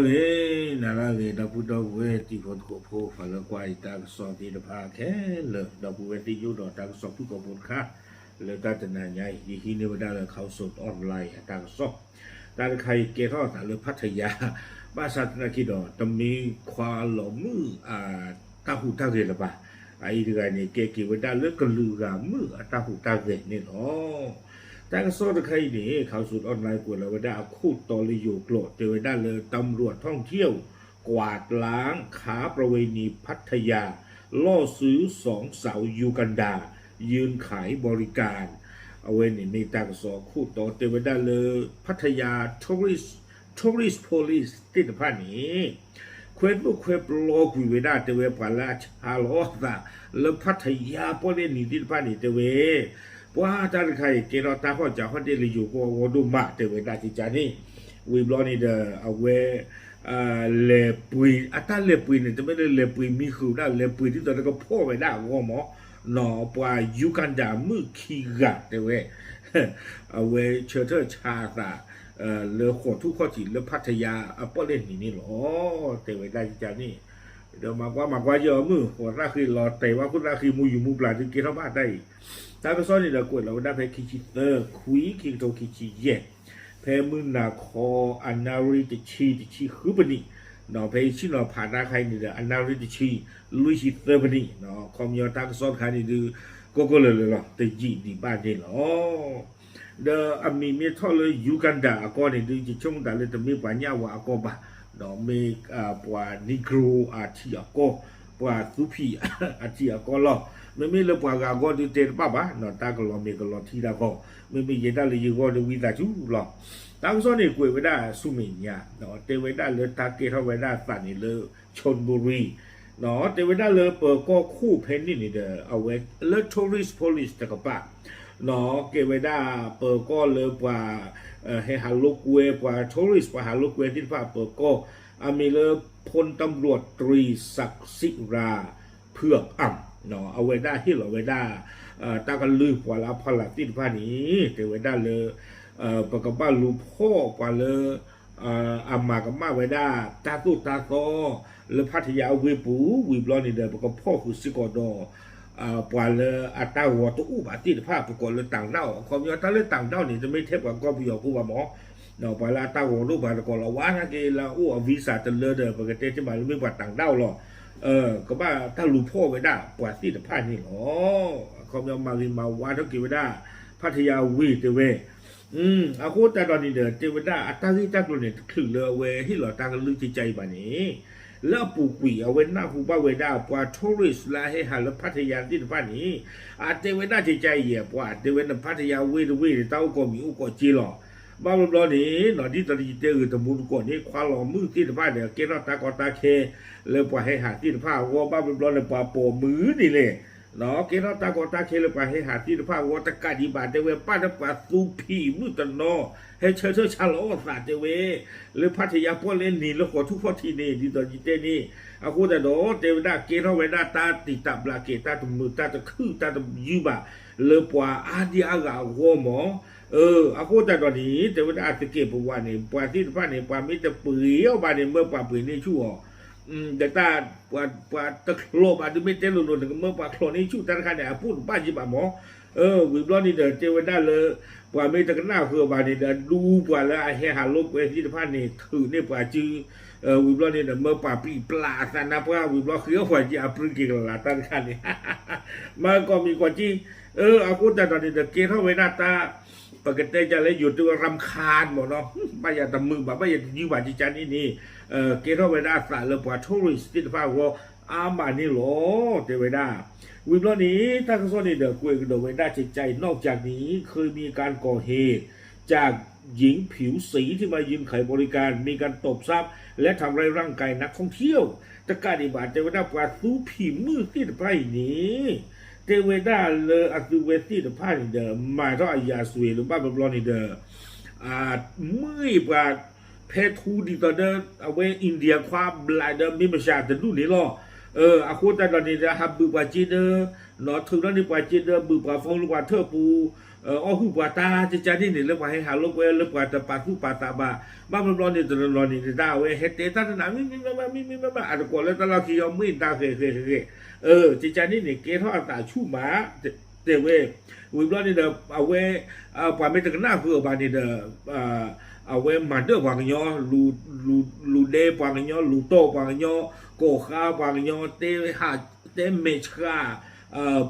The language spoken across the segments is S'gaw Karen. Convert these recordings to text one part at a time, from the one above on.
လၢနၤလၢအဂ့ၤ ဒီပုၢ်ဒီဝဲၢ်တံၤဖိသကိးဖိ ပှၤလၢကွၢ်ယတၢ်ကစီၣ်သ့ၣ်တဖၣ်ခဲလၢာ် ဒီပုၢ်ဝဲၢ်သ့ၣ်ယိၣ်ဒီးတၢ်ကစီၣ်ဖုၣ်ကိာ်ဖိတခါ လၢတၢ်တနၤညါအံၤ ယဟံးန့ၢ်ဝဲဒၣ်လၢ Khaosod Online အတၢ်ကစီၣ် တၢ်တခါအံၤကဲထီၣ်အသးလၢဖးထယါ ဘၣ်ဆၣ်သနာ်က့ဒီး တမ့ၢ်ခွါလီၤမုၣ်အတၢ်ဟူးတၢ်ဂဲၤလၢၤဘၣ်. အအံၤတဂၤန့ၣ် ကဲက့ၤဝဲဒၣ်လၢကလုာ်ဂၤမုၣ်အတၢ်ဟူးတၢ်ဂဲၤန့ၣ်လီၤ. တၢ်ကစီၣ်တခါအံၤန့ၣ် Khaosod Online ကွဲးလီၤဝဲဒၣ်အခိၣ်တီလၢယိၤကျိာ် တဲဝဲဒၣ်လၢ ตำรวจท่องเที่ยวกวาดล้างค้าประเวณีพัทยา ล่อซื้อสองสาวยูกันดา ยืนขายบริการ အဝဲန့ၣ်မ့ၢ်တၢ်ကစီၣ်အခိၣ်တီတဲဝဲဒၣ်လၢ ဖးထယါ tourist tourist police သ့ၣ်တဖၣ်န့ၣ် ခွဲသိၣ်ခွဲပျီကွံာ်ဝဲဒၣ် တဲဝဲပှၤလၢအဆါလီၤအသးလၢဖးထယါပီၣ်လဲၣ်နံၤသ့ၣ်တဖၣ်န့ၣ် တဲဝဲ ပှၤတၢ်တခါအံၤကဲထီၣ်တၢ်ဟီၣ်စၢဟီၣ်တဲာ်လၢယိၤကီၢ်အဂီၢ်ဒိၣ်မး တဲဝဲဒၣ်ကကန့ၣ် ဝံၤဘျီန့ၣ်ဒီး အဝဲ လဲၤပှ့ၤ အတၢ်လဲၤပှ့ၤန့ၣ် တမ့ၢ်လၢလဲၤပှ့ၤမံဃုာ်ဒၣ် လဲၤပှ့ၤဒ်သိးတကဖီၣ်ဝဲဒၣ်အဂီၢ်မး ပှၤယူကၤဒၤမုၣ်ခံဂၤတဲဝဲ အဝဲဆၢထၢၣ်ဆါအသး လၢဃိးထူၣ်ခီၣ်ထံးလၢဖးထယါအပီၣ်လဲၣ်နံၤန့ၣ်လီၤ. တဲဝဲဒၣ်ကကန့ၣ် ဒီးမၤကွၢ်မၤကွၢ်ယဲအီၤမုၢ် ဃိးသၣ်ဃ့လီၤတဲာ်ဝဲ ခိၣ်သၣ်ဃ့မူယူၤမူပျၢ်ဒုးကဲထီၣ်ဘၣ်တၢ်အံၤ တၢ်ကစီၣ်န့ၣ်ဒီးကွဲးလီၤဝဲဒၣ်ဖဲခံဆံသၢ ခွံ ခံကထိခံဆံယဲၢ် ဖဲမုၢ်နၤခီ အနၣ်ရံၣ်တဆံ တဆံဃုပနံး ဒီးဖဲယဆ့ၣ်နီၤဖးတၢ်ခါအံၤန့ၣ်ဒီး အနၣ်ရံၣ်တဆံ လွံၢ်ဆံသၢပနံး ခီပညီတၢ်ကစီၣ်တခါန့ၣ်ဒုး ကီၢ်ကီၢ်လၢာ်လၢာ်လီၤ တယံာ်ဒံးဘၣ်န့ၣ်လီၤ. ဒီးအမံၤမ့ၢ်ထီၣ်လၢယူကၤဒၤအကီၢ်န့ၣ်ဒုး ယဆိကမိၣ်သးလၢတမ့ၢ်ပှၤညၣ်ဝါအကီၢ်ဘၣ်, ဒီးမ့ၢ်ပှၤ Negro အထံအကီၢ်, ပှၤသူဖံးအထံအကီၢ်လီၤ. မ့မ့ၢ်လၢပှၤဂၤအဂီၢ်ဒုးတဲတဘၣ်ဘၣ်, တၢ်ကလီၤမ့ၢ်ကလီၤထံတၢ်ဃီ, မ့မ့ၢ်ယဲဒၣ်လၢယဂီၢ်ဒုးဝံသးစူၤလီၤ. တၢ်ကစီၣ်န့ၣ်ကွဲးဝဲဒၣ်ဆူမဲာ်ညါ, တဲဝဲဒၣ်လၢတၢ်ကဲထီၣ်ဝဲဒၣ်အသးန့ၣ်လၢ Chonburi တဲဝဲဒၣ်လၢပၢၤကီၢ်ခိၣ်ဖဲန့ၣ်န့ၣ်ဒီး အဝဲလၢ tourist police တကပၤ ကဲဝဲဒၣ်ပၢၤကီၢ်လၢပှၤ ဟဲဟးလိာ်ကွဲ ပှၤ tourist ပှၤဟးလိာ်ကွဲသ့ၣ်တဖၣ်အပၢၤကီၢ် အမံၤလၢ พลตำรวจตรีศักดิ์ศิรา เผือกอ่ำ အဝဲဒၣ်ဟ့ၣ်လီၤဝဲဒၣ် တၢ်ကလုၢ်ပှၤလၢအဖီလာ်သ့ၣ်တဖၣ်န့ၣ် တဲဝဲဒၣ်လၢ ပကဘၣ်လူၤဖီၣ်ပှၤလၢ အမၤကမၣ်ဝဲဒၣ် တၢ်သိၣ်တၢ်သီ လၢဖးထယါဝ့ၢ်ပူၤ ဝံၤဘျီန့ၣ်ဒီး ပကဖီၣ်ဃုာ်စ့ၢ်ကီးဒီး ပှၤလၢအတၢ်ဂီၤတအိၣ်ဘၣ်သ့ၣ်တဖၣ် ပကိးလၢတၢင်ဒၣ်အီၤ အခီပညီတၢ်လၢတၢင်ဒၣ်န့ၣ် တမ့ၢ်ထဲပှၤကီၢ်ပယီၤဖိဘၣ်မး, ပှၤလၢအတၢ်ဂီၤတအိၣ်ဘၣ်တကိးလီၤ ဝဲနာ်က့လၢအအိၣ်အ visa တလၢဒီး ပကတဲတ့ၢ်မးလၢမ့ၢ်ပှၤတၢင်ဒၣ်အီၤလီၤ. ကဘၣ်တၢ်လူၤဖီၣ်ဝဲဒၣ်ပှၤသ့ၣ်တဖၣ်န့ၣ်လီၤ. အခီပညီမၤဂ့ၤမၤဝါထီၣ်က့ၤဝဲဒၣ် ဖးထယါဝ့ၢ်တဲဝဲ အဃိသတးဒီးန့ၣ်ဒီး တဲဝဲဒၣ်အတၢ်ဂ့ၢ်တၢ်ကျိၤန့ၣ် တချုးလၢအဝဲဟ့ၣ်လီၤတၢ်ကလုၢ်ကကါအံၤဘၣ်န့ၣ် လၢအပူၤကွံာ် အဝဲနၢ်ဟူဘၣ်ဝဲဒၣ်ပှၤ tourist လၢအဟဲဟးလၢဖးထယါသ့ၣ်တဖၣ်န့ၣ် အတဲဝဲဒၣ်ကကါအံၤ ပှၤတဲဝဲန့ၣ် ဖးထယါဝ့ၢ်တဝ့ၢ်န့ၣ် တၢ်အိၣ်ကိးမံၤအိၣ်ကိးစ့လီၤ. ဘၣ်ဘျီဘျီန့ၣ် ဒ်သိးယတဲဂ့ၤတမူတကိးန့ၣ် ခွါလီၤမုၣ်သ့ၣ်တဖၣ်ဒီး ကဲထီၣ်တၢ်ကီတၢ်ခဲ လၢပှၤဟဲဟးသ့ၣ်တဖၣ်အဂီၢ် ဘၣ်ဘျီဘျီန့ၣ် ပှၤပိာ်မုၣ်န့ၣ်လဲၣ် ကဲထီၣ်တၢ်ကီတၢ်ခဲလၢပှၤဟဲဟးသ့ၣ်တဖၣ်အဂီၢ် တကးဒံးဘၣ်တဲဝဲ ပၣ်ဒီးပှၤသူဖံးမုၣ်တနီၤ ဟဲဆၢထၢၣ်ဆါလီၤအသးတဲဝဲ လၢဖးထယါပီၣ်လဲၣ်နံၤလၢဃိးထူၣ်ခီၣ်ထံးန့ၣ် ဒ်သိးယတဲန့ၣ် အဃိသတးဒီး တဲဝဲဒၣ်ကဲထီၣ်ဝဲဒၣ်တၢ်တံာ်တာ်ဘျးက့ၤ တၢ်တမုာ်တၢ်တခုၣ် တၢ်တယုၢ်ဘၣ် လၢပှၤအါဒံအါဂၤအဂီၢ်မး အဃိသတးဒီးန့ၣ် တဲဝဲဒၣ်အသကဲးပဝးန့ၣ် ပှၤသ့ၣ်တဖၣ်န့ၣ် ပှၤမ့ၢ်တပှ့ၤအီၤဘၣ်န့ၣ် မၢပှၤပှ့ၤန့ၢ်ဆူၣ်အီၤ ဒီးတၢ် ပှၤတချီးဘၣ်ဒုး မ့ၢ်တဲလိၤလိၤန့ၣ် ကမၢပှၤချီးန့ၢ်ဆူၣ်တၢ်တခါန့ၣ် အပိၢ်တဘၣ်က့ဘၣ်မး ဝံၤဘျီန့ၣ်ဒီး တဲဝဲဒၣ်လၢ ပှၤမ့ၢ်တကနၣ်ဃုာ်ဘၣ်န့ၣ်ဒီး ဒူပှၤလၢအဟဲဟးလိာ်ကွဲသ့ၣ်တဖၣ်န့ၣ် ထုးန့ၢ်ပှၤစု ဝံၤဘျီန့ၣ်ဒီး မၢပှၤပျံၤပျါအသးနါပှၢ် ဝံၤဘျီဃ့အီၣ်ပှၤက့အပြံက့ၤကလၤတၢ်တခါန့ၣ် မၤကိးမံၤကိးက့ အဃိသတးဒီးန့ၣ်ဒီး ကဲထီၣ်ဝဲဒၣ်တၢ် ပကတဲဒ်လဲၣ် ယိၤတဲဝဲ ရမ်ခါမးနီၤ ဘၣ်ယၤတမုာ်ဘၣ် ဘၣ်ယၤတယုၢ်ဘၣ်ကကါန့ၣ်န့ၣ် ကဲထီၣ်ဝဲဒၣ်အသးလၢပှၤ tourist သ့ၣ်တဖၣ်အဂီၢ် အါမးန့ၣ်လီၤ တဲဝဲဒၣ် ဝံၤဘျီန့ၣ် တၢ်ကစီၣ်န့ၣ်ဒီး ကွဲးကဒီးဝဲဒၣ်ကကါအံၤ นอกจากนี้ เคยมีการก่อเหตุ จากหญิงผิวสีที่มายืนขายบริการ มีการตบทรัพย์ และทำร้ายร่างกายนักท่องเที่ยว တကးဒံးဘၣ် တဲဝဲဒၣ်ပှၤသူဖံးမုၣ်သ့ၣ်တဖၣ်အံၤန့ၣ် တဲဝဲဒၣ်လၢအသုဝဲသ့ၣ်တဖၣ်န့ၣ်ဒီး မၤထီၣ်အယၤစွ့ၤလၢဘၣ်ဘျီဘျီန့ၣ်ဒီး မုၢ်အံၤပှၤ ဖဲထူဒ်သိးဒီး အဝဲ India ခွါဘျးဒီး မ့ၢ်မၡးတဒူၣ်န့ၣ်လီၤ. အဃိသတးဒီးန့ၣ်ဒီး ဟးဘုးပှၤစ့ဒၢ နီၢ်ထုးထီၣ်န့ၢ်ပှၤစ့ဒၢ ဘုးပှၤ phone လၢပှၤထၢၣ်ပူၤ အီၣ်ဟုၣ်ပှၤတၢ် ကကန့ၣ်န့ၣ် လၢပှၤဟဲဟးလိာ်ကွဲ လၢပှၤတပာ်သူၣ်ပာ်သးဘၣ်, ဘၣ်ဘျီဘျီန့ၣ် တနီၤနီၤန့ၣ် တၢ်အဝဲဟဲတဲတၢ်တနၤ မ့မ့မ့မ့မ့မ့မ့ အတကိးလၢတၢ်လီၢ်ခံ အီၣ်မ့ၢ်တၢ်ဃဲၤဃဲၤဃဲၤ, ကကန့ၣ်န့ၣ် ကဲထီၣ်အသးဆူၣ်မး တဲဝဲ, ဝံၤဘျီန့ၣ်ဒီး အဝဲ ပှၤမ့ၢ်တကနၣ်ဃုာ်အီၤဘၣ်န့ၣ်ဒီး အဝဲမၤဒၢၣ်ပှၤကညီ, လူၤဒဲပှၤကညီ, လူၤတီၢ်ပှၤကညီ, ကိးဃါပှၤကညီ, တဲဟး, တဲမဲာ်ဆှး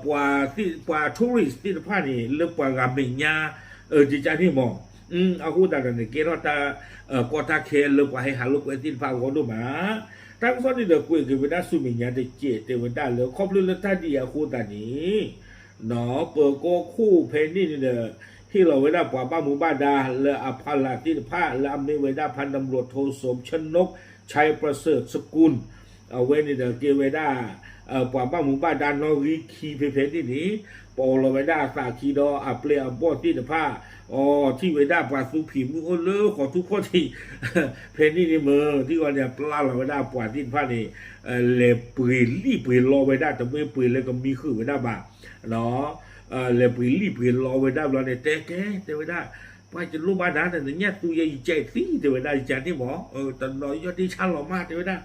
ပှၤ ပှၤ tourist သ့ၣ်တဖၣ်န့ၣ် လၢပှၤဂၤမဲာ်ညါ ကကန့ၣ်မး, အဃိသတးဒီးန့ၣ် ကဲထီၣ်တၢ်ကီတၢ်ခဲလၢပှၤဟဲဟးလိာ်ကွဲသ့ၣ်တဖၣ်အဂီၢ်ဒိၣ်မး, တၢ်ကစီၣ်န့ၣ်ဒီးကွဲးက့ၤဝဲဒၣ်ဆူမဲာ်ညါတစဲး တဲဝဲဒၣ်လၢ ခီဖျိလၢတၢ်ဒ်အံၤအဃိသတးန့ၣ် ပၢၤကီၢ်ခိၣ်ဖဲန့ၣ်န့ၣ်ဒီး ဟ့ၣ်လီၤဝဲဒၣ်ပှၤဘၣ်မူဘၣ်ဒါလၢအဖီလာ်သ့ၣ်တဖၣ် လၢအမ့ၢ်ဝဲဒၣ်ဖါနရူးထိစိး ဆနိး ဆဲးပြစၢၣ် စကူၣ် အဝဲန့ၣ်ဒီးကဲဝဲဒၣ် ပှၤဘၣ်မူဘၣ်ဒါနီၣ်ဂံၢ်ခံဖဲဖဲန့ၣ်န့ၣ် ပအီၣ်လီၤဝဲဒၣ်အသးခံဒီးအပျဲၢ်အဘီၣ်သ့ၣ်တဖၣ်, အီထံၣ်ဝဲဒၣ်ပှၤသူဖံးမုၢ်အိၣ်လၢဃီၤထူၣ်ခီၣ်ထံး ဖဲန့ၣ်န့ၣ်မ့ၢ် ထံၣ်ဝဲန့ၣ် အပျဲလီၤဝဲဒၣ်ပှၤသ့ၣ်တဖၣ်န့ၣ် လဲၤပှ့ၤလံၣ်ပှ့ၤလီဝဲဒၣ် တမ့ၢ်ပှ့ၤလၢကမံဃုာ်ဝဲဒၣ်ဘၣ် လဲၤပှ့ၤလံၣ်ပှ့ၤလီဝဲဒၣ်ဘျီန့ၣ် တဲကဲ တဲဝဲဒၣ် ပှၤတလိၣ်ဘၣ်ဒါဒီး နညၣ်သူယဲယကဲသံ တဲဝဲဒၣ် ယကန့ၣ်မး တနီၤယီၢ်ဒ့ဆါလီၤမး တဲဝဲဒၣ်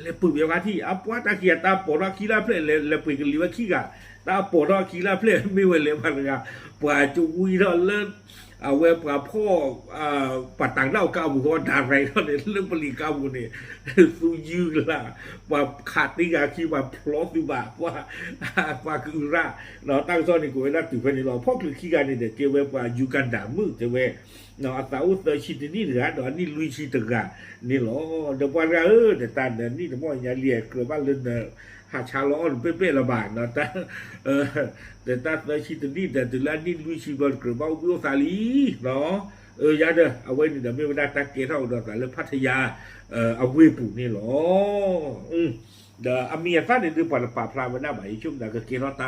လဲၤပှ့ၤဝဲခါထံၣ် အပှၤတၢ်ခံဂၤ တၢ်ပိာ်ထီၣ်ခံလါဖျၢၣ် လဲၤပှ့ၤကလံၤဝဲခံဂၤ တၢ်ပိာ်ထီၣ်ခံလါဖျၢၣ် မ့ၢ်ဝဲလဲၤဘၣ်တဂၤ ပှၤကဝံထီၣ်လၢ အဝဲပှၤဖီၣ် ပှၤတၢ်ကနၣ်ကါပူၤဃီ ဒါရဲးထီၣ်န့ၣ် လၢပလံၤကါပူၤန့ၣ် သူယုၢ်ကလး ပှၤခးတ့ၢ်ဂၤခံ ပှၤဖျီသုဘၣ် ပှၤ ပှၤကအုရၣ် တၢ်ကစီၣ်န့ၣ် ကဝဲဒၣ်တုၤဖဲန့ၣ်လီၤ. ဖီၣ်ချုးခံဂၤန့ၣ်ဒီး ကဲဝဲပှၤယူကၤဒၤမုၣ်တဲဝဲ အသးအိၣ်သၢဆံတနံၣ်တဂၤ ဒီးအနံၣ်လွံၢ်ဆံတဂၤန့ၣ်လီၤ. ဒီးပှၤတဂၤဧၢ ဒီးတၢ်ဒီးနံၣ်တမီၢ်ညါလံ ကြၢးဘၣ်လၢန ဟးဆါလီၤအီၣ်နပဲၣ်ပဲၣ်လၢၤဘၣ် ဒီးတၢ်သၢဆံတနံၣ်ဒီး တုၤလၢအနံၣ်လွံၢ်ဆံဘျီ ကြၢးဘၣ်အိၣ်ဘှံးအိၣ်သါလံ ယၤဒီး အဝဲန့ၣ်ဒီးမ့ၢ်ဝဲဒၣ်တၢ်ကဲထီၣ်ကဒီးသးလၢဖါထယါ အဝ့ၢ်ပူၤန့ၣ်လီၤ. ဒီးအမံၤအသၣ်န့ၣ်ဒုးပှၤတပာ်ဖျါဝဲဒၣ်ဘၣ် ယဆိကမိၣ်သးကကဲထီၣ်တၢ်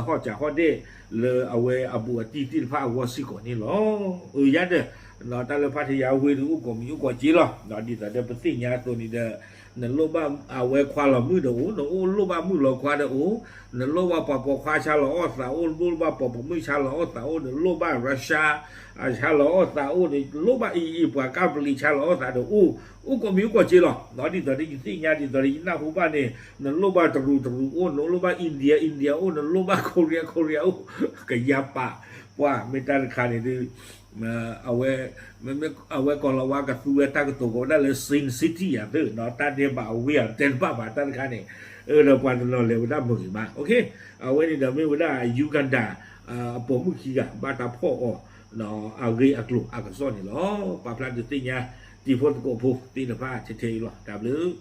ဟီၣ်စးဟီၣ်ဒဲၣ် လၢအဝဲအဘူးအတံၢ်သ့ၣ်တဖၣ်အဂီၢ်စ့ၢ်ကီးန့ၣ်လီၤ. အယၤဒီး တၢ်လၢဖါထယါဝ့ၢ်ဒုးအိၣ်ကိးမံၤအိၣ်ကိးစ့လီၤ. ဒ်သိးဒီးပသ့ၣ်ညါအသိးန့ၣ်ဒီး နလိၣ်ဘၣ်အဝဲခွါလီၤမုၣ်ဒီးအိၣ် နအိၣ်လိၣ်ဘၣ်မုၣ်လီၤခွါဒီးအိၣ် နလိၣ်ဘၣ်ပှၤပိာ်ခွါဆါလီၤအီၣ်သးအိၣ် နလိၣ်ဘၣ်ပှၤပိာ်မုၣ်ဆါလီၤအီၣ်သးအိၣ် နလိၣ်ဘၣ် Russia ဆါလီၤအီၣ်သးအိၣ် နလိၣ်ဘၣ်အံၤအံၤပှၤကါပလံၤဆါလီၤအီၣ်သးဒီးအိၣ် အိၣ်ကိးမံၤအိၣ်ကိးစ့လီၤ. ဒ်သိးဒီးယသ့ၣ်ညါဒ်သိးဒီးယနၢ်ဟူဘၣ်န့ၣ် နလိၣ်ဘၣ်တရူးတရူးအိၣ် နလိၣ်ဘၣ် India India အိၣ် နလိၣ်ဘၣ် Korea Korea အိၣ် ကယၤပာ် ပှၤမ့ၢ်တၢ်တခါန့ၣ်ဒုး အဝဲ မ့မ့ၢ်အဝဲကီၤလၤဝါကသူဝဲတၢ်ကတိၤကီးဝဲဒၣ်လၢ Sin City ယၤသ့ၣ် တၢ်ဒဲးဘးအဝ့ၢ်ဧါ တဲတဘၣ်ဘၣ်တၢ်တခါန့ၣ် ဒီးပှၤတနီၤလဲၤဝဲဒၣ်မုာ်ဂ့ၤမး အဝဲန့ၣ်ဒီးမ့ၢ်ဝဲဒၣ် Uganda အပိာ်မုၣ်ခံဂၤ ဘၣ်တၢ်ဖီၣ်အီၤ အဂ့ၢ်အကျိၤအကစီၣ်န့ၣ်လီၤ. ပာ်ဖျါဒုးသ့ၣ်ညါ တံၤဖိသကိးဖိသ့ၣ်တဖၣ်ထဲထဲအံၤလီၤ. တၢ်ဘျုး